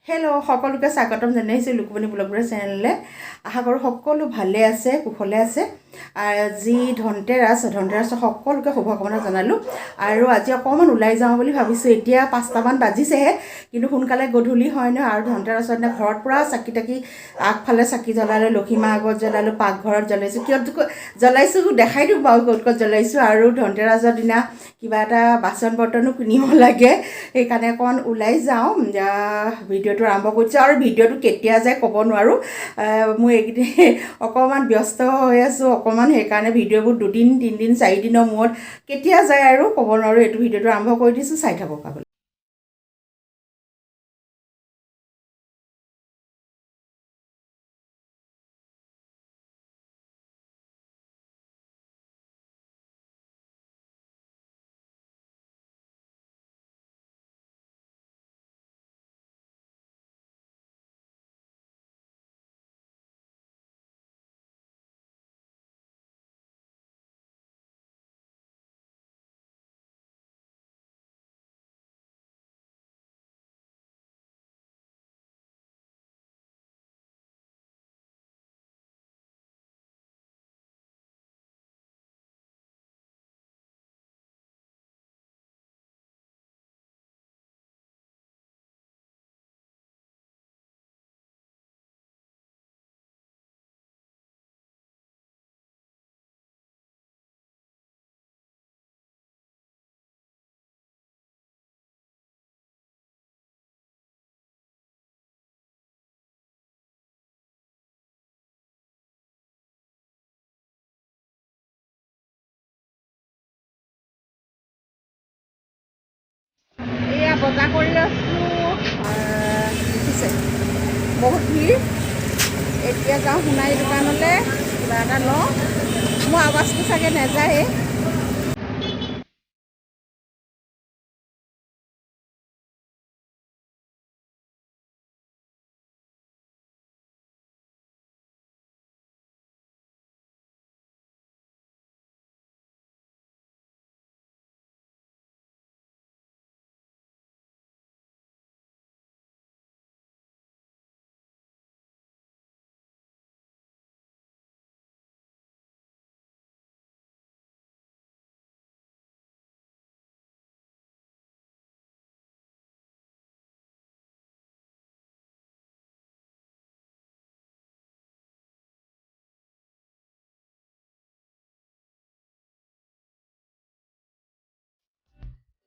Hello', সকলোকে স্বাগতম জনাইছোঁ লুকুমণি ব্লগৰ চেনেললৈ। আশা কৰোঁ সকলো ভালে আছে, কুশলে আছে। আজি ধনতেৰাছ, ধনতেৰাছৰ সকলোকে শুভকামনা জনালোঁ। আৰু আজি অকণমান ওলাই যাওঁ বুলি ভাবিছোঁ। এতিয়া 5টামান বাজিছেহে, কিন্তু সোনকালে গধূলি হয় নহয়। আৰু ধনতেৰাছৰ দিনা ঘৰত পূৰা চাকি তাকি, আগফালে চাকি জ্বলালোঁ, লক্ষী মা আগত জ্বলালোঁ, পাকঘৰত জ্বলাইছোঁ। কিয় জ্বলাইছোঁ দেখাই দিওঁ বাৰু, ক'ত ক'ত জ্বলাইছোঁ। আৰু ধনতেৰাছৰ দিনা কিবা এটা বাচন বৰ্তনো কিনিব লাগে, সেইকাৰণে অকণমান ওলাই যাওঁ। ভিডিঅ'টো আৰম্ভ কৰিছোঁ আৰু ভিডিঅ'টো কেতিয়া যায় ক'ব নোৱাৰোঁ। মই এইকেইদিন অকণমান ব্যস্ত হৈ আছোঁ অকণমান, সেইকাৰণে ভিডিঅ'বোৰ দুদিন তিনিদিন চাৰিদিনৰ মূৰত কেতিয়া যায় আৰু ক'ব নোৱাৰোঁ। এইটো ভিডিঅ'টো আৰম্ভ কৰি দিছোঁ, চাই থাকক আপুনি। এয়া বজাৰ কৰি আছোঁ, দেখিছে বহুত ভিৰ। এতিয়া যাওঁ সোণাৰী দোকানলৈ, কিবা এটা লওঁ। মোৰ আৱাজটো চাগে নাযায়ে।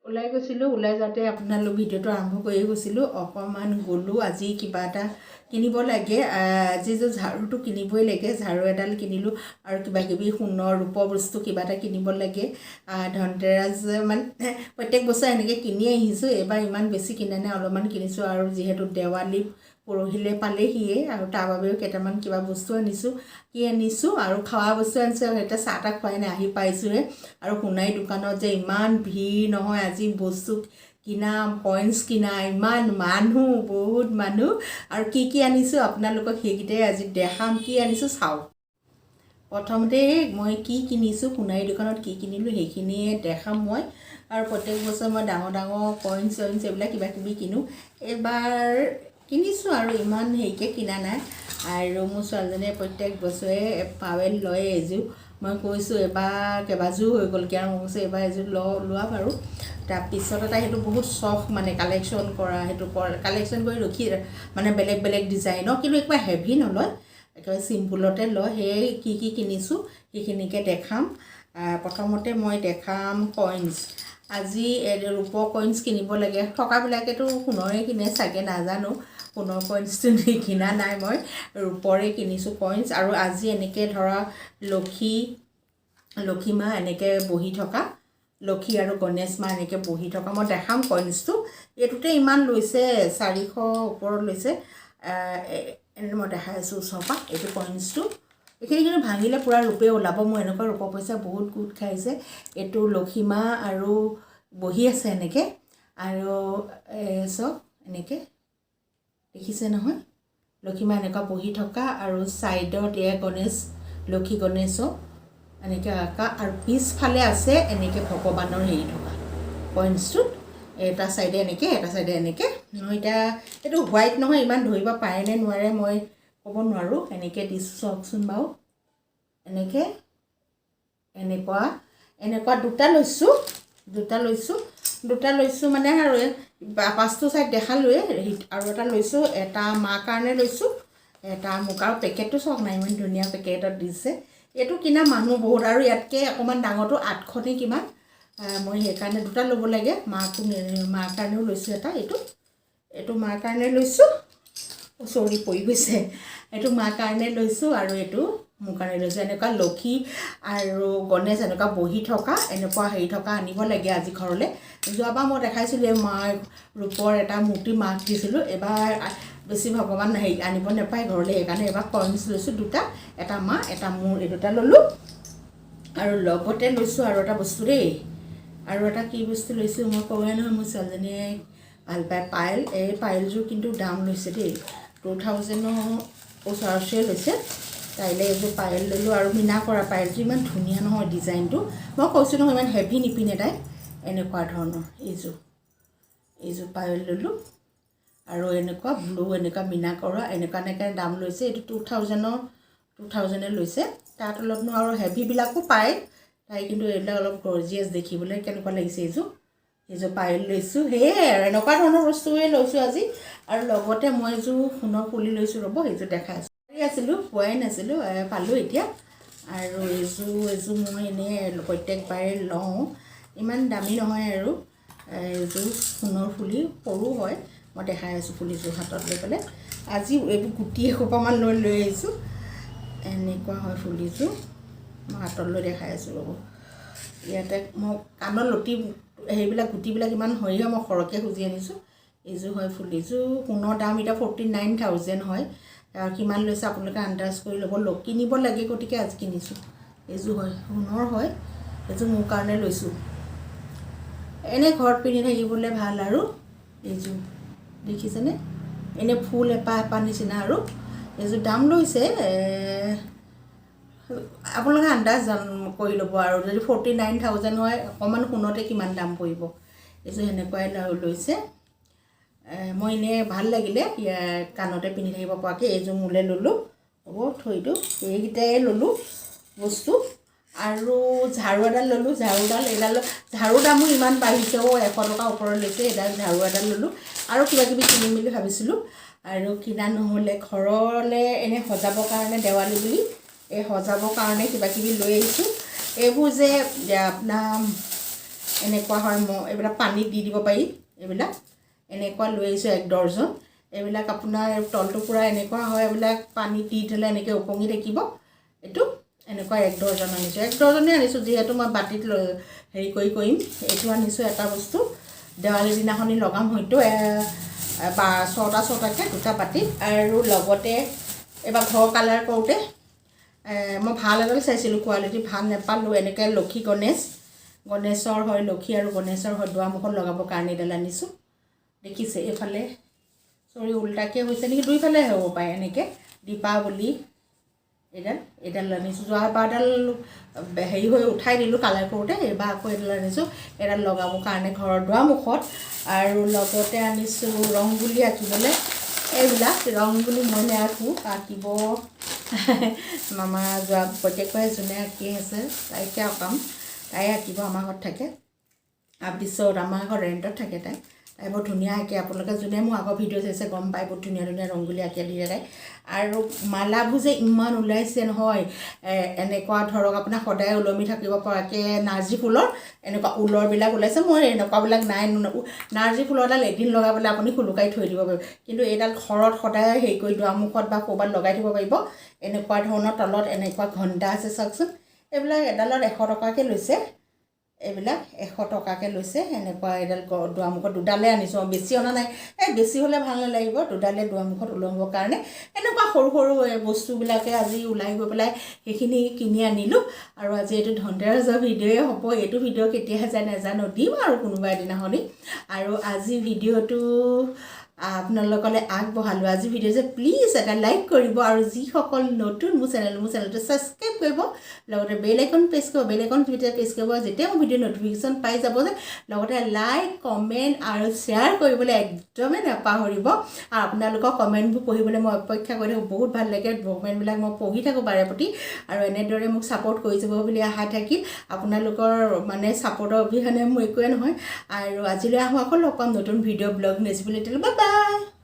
ওলাই গৈছিলোঁ, ওলাই যাওঁতে আপোনালোক ভিডিঅ'টো আৰম্ভ কৰিয়ে গৈছিলোঁ। অকণমান গ'লোঁ, আজি কিবা এটা কিনিব লাগে। আজি যে ঝাৰুটো কিনিবই লাগে, ঝাৰু এডাল কিনিলোঁ আৰু কিবা কিবি সোণৰ ৰূপৰ বস্তু কিবা এটা কিনিব লাগে। ধনতেৰাছ মানে প্ৰত্যেক বছৰে এনেকৈ কিনি আহিছোঁ, এইবাৰ ইমান বেছি কিনা নাই, অলপমান কিনিছোঁ। আৰু যিহেতু দেৱালী পৰহিলৈ পালেহিয়ে, আৰু তাৰ বাবেও কেইটামান কিবা বস্তু আনিছোঁ। কি আনিছোঁ আৰু খোৱা বস্তু আনিছোঁ। আৰু এতিয়া চাহ তাহ খোৱাই নাই, আহি পাইছোঁহে। আৰু সোণাৰী দোকানত যে ইমান ভিৰ নহয় আজি, বস্তু কিনা, কইনছ কিনা, ইমান মানুহ, বহুত মানুহ। আৰু কি কি আনিছোঁ আপোনালোকক সেইকেইটাই আজি দেখাম, কি আনিছোঁ চাওক। প্ৰথমতে মই কি কিনিছোঁ, সোণাৰী দোকানত কি কিনিলোঁ সেইখিনিয়ে দেখাম মই। আৰু প্ৰত্যেক বছৰে মই ডাঙৰ ডাঙৰ কইনছ চইনছ এইবিলাক কিবা কিবি কিনো, এইবাৰ কিনিছোঁ আৰু ইমান হেৰিকৈ কিনা নাই। আৰু মোৰ ছোৱালীজনীয়ে প্ৰত্যেক বছৰে পাৱেল লয়ে এযোৰ, মই কৈছোঁ এইবাৰ কেইবাযোৰ হৈ গ'লগৈ, আৰু মই কৈছোঁ এইবাৰ এযোৰ লোৱা বাৰু। তাৰপিছত এটা সেইটো বহুত চখ মানে কালেকশ্যন কৰা, সেইটো কালেকশ্যন কৰি ৰখি মানে বেলেগ বেলেগ ডিজাইনৰ, কিন্তু একেবাৰে হেভি নলয়, একেবাৰে চিম্পুলতে লয়। সেই কি কি কিনিছোঁ সেইখিনিকে দেখাম। প্ৰথমতে মই দেখাম কইনছ। আজি ৰূপৰ কইনছ কিনিব লাগে, থকাবিলাকেতো সোণৰে কিনে চাগে, নাজানো। সোণৰ কইনছটো কিনা নাই মই, ৰূপৰে কিনিছোঁ কইনছ। আৰু আজি এনেকৈ ধৰা লক্ষী মা এনেকৈ বহি থকা, লক্ষী আৰু গণেশ মা এনেকৈ বহি থকা, মই দেখাম কইনছটো। এইটোতে ইমান লৈছে, 400 ওপৰত লৈছে। এনে মই দেখাই আছোঁ ওচৰৰ পৰা এইটো কইনছটো। এইখিনি কিন্তু ভাঙিলে পূৰা ৰূপে ওলাব। মোৰ এনেকুৱা ৰূপৰ পইচা বহুত গোট খাইছে। এইটো লক্ষী মা আৰু বহি আছে এনেকৈ, আৰু চাওক এনেকৈ দেখিছে নহয়, লক্ষী মা এনেকুৱা বহি থকা, আৰু ছাইডত এয়া গণেশ, লক্ষী গণেশক এনেকৈ আঁকা, আৰু পিছফালে আছে এনেকৈ ভগৱানৰ হেৰি থকা কইনছটোত। এটা চাইডে এনেকৈ, এটা চাইডে এনেকৈ। মই এতিয়া এইটো হোৱাইট নহয়, ইমান ধৰিব পাৰে নে নোৱাৰে মই ক'ব নোৱাৰোঁ। এনেকৈ দিছোঁ, চাওকচোন বাৰু। এনেকৈ এনেকুৱা এনেকুৱা দুটা লৈছোঁ, দুটা লৈছোঁ, দুটা লৈছোঁ মানে। আৰু পাঁচটো চাইড দেখালোৱে। আৰু এটা লৈছোঁ, এটা মাৰ কাৰণে লৈছোঁ, এটা মোক। আৰু পেকেটটো চাওক না, ইমান ধুনীয়া পেকেটত দিছে। এইটো কিনা মানুহ বহুত। আৰু ইয়াতকৈ অকণমান ডাঙৰটো 800 নে কিমান। মই সেইকাৰণে দুটা ল'ব লাগে। মাকো, মাৰ কাৰণেও লৈছোঁ এটা। এইটো মাৰ কাৰণে লৈছোঁ। চৰি, পৰি গৈছে। এইটো মাৰ কাৰণে লৈছোঁ আৰু এইটো মোৰ কাৰণে লৈছোঁ। এনেকুৱা লক্ষী আৰু গণেশ এনেকুৱা বহি থকা, এনেকুৱা হেৰি থকা আনিব লাগে আজি ঘৰলৈ। যোৱাবাৰ মই দেখাইছিলোঁ, মাৰ ৰূপৰ এটা মূৰ্তি মাক দিছিলোঁ। এইবাৰ বেছি ভগৱান হেৰি আনিব নাপায় ঘৰলৈ, সেইকাৰণে এইবাৰ কইনছ লৈছোঁ দুটা, এটা মা, এটা মোৰ। এই দুটা ল'লোঁ। আৰু লগতে লৈছোঁ আৰু এটা বস্তু দেই। আৰু এটা কি বস্তু লৈছোঁ মই কওঁৱে নহয়, মোৰ ছোৱালীজনীয়ে ভাল পায় পায়েল। এই পায়েলযোৰ কিন্তু দাম লৈছে দেই, 2000ৰ ওচৰা ওচৰিয়ে লৈছে। তাইলৈ এইযোৰ পায়েল ল'লোঁ। আৰু মীনা কৰা পায়েলযোৰ ইমান ধুনীয়া নহয় ডিজাইনটো। মই কৈছোঁ নহয়, ইমান হেভি নিপিন্ধে তাই। এনেকুৱা ধৰণৰ এইযোৰ পায়েল ল'লোঁ। আৰু এনেকুৱা ব্লু, এনেকুৱা মীনা কৰা, এনেকুৱা এনেকৈ দাম লৈছে। এইটো 2000ে লৈছে। তাত অলপনো আৰু হেভিবিলাকো পায় তাই, কিন্তু এইবিলাক অলপ গৰ্জিয়াছ দেখিবলৈ কেনেকুৱা লাগিছে এইযোৰ। এইযোৰ পায়েল লৈছোঁ। সেয়াই আৰু এনেকুৱা ধৰণৰ বস্তুৱে লৈছোঁ আজি। আৰু লগতে মই এযোৰ সোণৰ ফুলি লৈছোঁ, ৰ'ব, সেইযোৰ দেখাই আছোঁ। আছিলোঁ, পোৱাই নাছিলোঁ, পালোঁ এতিয়া। আৰু এইযোৰ মই এনেই প্ৰত্যেকবাৰে লওঁ, ইমান দামী নহয়। আৰু এইযোৰ সোণৰ ফুলি, সৰু হয়। মই দেখাই আছোঁ ফুলিযোৰ হাতত লৈ পেলাই। আজি এইবোৰ গুটি এসোপামান লৈ লৈ আহিছোঁ। এনেকুৱা হয় ফুলিযোৰ, মই হাতত লৈ দেখাই আছোঁ, ৰ'ব। ইয়াতে মই কাণৰ লতি সেইবিলাক গুটিবিলাক ইমান হেৰি হয়, মই সৰহকৈ খুজি আনিছোঁ। এইযোৰ হয় ফুলিযোৰ। সোণৰ দাম এতিয়া 49,000 হয়। কিমান লৈছে আপোনালোকে আন্দাজ কৰি ল'ব। কিনিব লাগে, গতিকে আজি কিনিছোঁ। এইযোৰ হয়, সোণৰ হয়। এইযোৰ মোৰ কাৰণে লৈছোঁ, এনেই ঘৰত পিন্ধি থাকিবলৈ ভাল। আৰু এইযোৰ দেখিছেনে, এনেই ফুল এপাহ এপাহ নিচিনা। আৰু এইযোৰ দাম লৈছে, আপোনালোকে আন্দাজ কৰি ল'ব। আৰু যদি 49,000 হয়, অকণমান সোণতে কিমান দাম পৰিব। এইযোৰ সেনেকুৱাই লৈছে। মই এনেই ভাল লাগিলে, ইয়াৰ কাণতে পিন্ধি থাকিব পৰাকৈ এইযোৰ মোলৈ ল'লোঁ। হ'ব, থৈ দিওঁ। এইকেইটাই ল'লোঁ বস্তু। আৰু ঝাৰু এডাল ল'লোঁ। ঝাৰুডাল, এইডাল ঝাৰু দামো ইমান বাঢ়িছে অ', 100 টকা ওপৰত লৈছে। এডাল ঝাৰু এডাল ল'লোঁ। আৰু কিবা কিবি কিনিম বুলি ভাবিছিলোঁ আৰু কিনা নহ'লে। ঘৰলৈ এনেই সজাবৰ কাৰণে, দেৱালী বুলি এই সজাবৰ কাৰণে কিবা কিবি লৈ আহিছোঁ। এইবোৰ যে আপোনাৰ এনেকুৱা হয়, এইবিলাক পানীত দি দিব পাৰি। এইবিলাক এনেকুৱা লৈ আহিছোঁ এক ডৰ্জন। এইবিলাক আপোনাৰ তলটো পূৰা এনেকুৱা হয়, এইবিলাক পানীত দি থ'লে এনেকৈ ওপঙি থাকিব। এইটো এনেকুৱা এক ডৰ্জন আনিছোঁ, এক ডৰ্জনেই আনিছোঁ, যিহেতু মই বাতিত লৈ হেৰি কৰি কৰিম। এইটো আনিছোঁ এটা বস্তু, দেৱালী দিনাখনি লগাম হয়তো, বা ছটা ছটাকৈ দুটা বাতিত। আৰু লগতে এইবাৰ ঘৰ কালাৰ কৰোঁতে মই ভাল এডাল চাইছিলোঁ, কোৱালিটি ভাল নাপালোঁ। এনেকৈ লক্ষী গণেশ, গণেশৰ হয়, লক্ষী আৰু গণেশৰ হয়, দুৱাৰমুখত লগাবৰ কাৰণে এডাল আনিছোঁ। দেখিছে, এইফালে, চৰি, ওল্টাকৈ হৈছে নেকি? দুইফালে হ'ব পাৰে। এনেকৈ দীপাৱলী এইডাল আনিছোঁ। যোৱাবাৰডাল হেৰি হৈ উঠাই দিলোঁ কালাৰ কৰোঁতে, এইবাৰ আকৌ এইডাল আনিছোঁ, এইডাল লগাবৰ কাৰণে ঘৰৰ দুৱাৰমুখত। আৰু লগতে আনিছোঁ ৰংগুলি আঁকিবলৈ। এইবিলাক ৰংগুলি মই নাআঁকো, আঁকিব মামা যোৱা প্ৰত্যেকবাৰে যোনে আঁকি আছে তাইকে আঁকাম। তাই আঁকিব, আমাৰ ঘৰত থাকে। তাৰপিছত আমাৰ ঘৰত ৰেণ্টত থাকে তাই। তাই বৰ ধুনীয়া আঁকে। আপোনালোকে যোনে মোৰ আগৰ ভিডিঅ' চাইছে গম পায়, বহুত ধুনীয়া ধুনীয়া ৰংগুলি আঁকি দিয়ে তাই। আৰু মালাবোৰ যে ইমান ওলাইছে নহয়, এনেকুৱা ধৰক আপোনাৰ সদায় ওলমি থাকিব পৰাকৈ নাৰ্জী ফুলৰ এনেকুৱা ঊলৰবিলাক ওলাইছে। মই এনেকুৱাবিলাক নাই। নাৰ্জী ফুলৰডাল এদিন লগাবলৈ আপুনি সোলোকাই থৈ দিব পাৰিব, কিন্তু এইডাল ঘৰত সদায় হেৰি কৰি দুৱাৰমুখত বা ক'ৰবাত লগাই থ'ব পাৰিব। এনেকুৱা ধৰণৰ তলত এনেকুৱা ঘণ্টা আছে, চাওকচোন। এইবিলাক এডালত 100 টকাকৈ লৈছে। এইবিলাক 100 টকাকৈ লৈছে। এনেকুৱা এডাল দুৱাৰমুখত দুডালে আনিছোঁ, বেছি অনা নাই। এই বেছি হ'লে ভাল নালাগিব। দুডালে দুৱাৰমুখত ওলমিবৰ কাৰণে এনেকুৱা সৰু সৰু এই বস্তুবিলাকে আজি ওলাই গৈ পেলাই সেইখিনি কিনি আনিলোঁ। আৰু আজি এইটো ধনতেৰাজৰ ভিডিঅ'য়ে হ'ব। এইটো ভিডিঅ' কেতিয়া যায় নাজানো, দিম আৰু কোনোবা এদিনাখনি। আৰু আজি ভিডিঅ'টো আপোনালোকলৈ আগবঢ়ালোঁ আজি ভিডিঅ' যে প্লিজ এটা লাইক কৰিব আৰু যিসকল নতুন মোৰ চেনেলটো ছাবস্ক্ৰাইব কৰিব, লগতে বেল আইকন প্ৰেছ কৰিব। বেল আইকন যেতিয়া প্ৰেছ কৰিব, যেতিয়া মোৰ ভিডিঅ' ন'টিফিকেশ্যন পাই যাব যে। লগতে লাইক, কমেণ্ট আৰু শ্বেয়াৰ কৰিবলৈ একদমেই নাপাহৰিব। আৰু আপোনালোকৰ কমেণ্টবোৰ পঢ়িবলৈ মই অপেক্ষা কৰি থাকোঁ। বহুত ভাল লাগে, কমেণ্টবিলাক মই পঢ়ি থাকোঁ বাৰে প্ৰতি। আৰু এনেদৰে মোক ছাপৰ্ট কৰি যাব বুলি আশা থাকিল। আপোনালোকৰ মানে ছাপৰ্টৰ অবিহনে মোৰ একোৱে নহয়। আৰু আজিলৈ আহোঁ, আকৌ লগ পাম নতুন ভিডিঅ' ব্লগ নেচিবলৈ। Bye bye.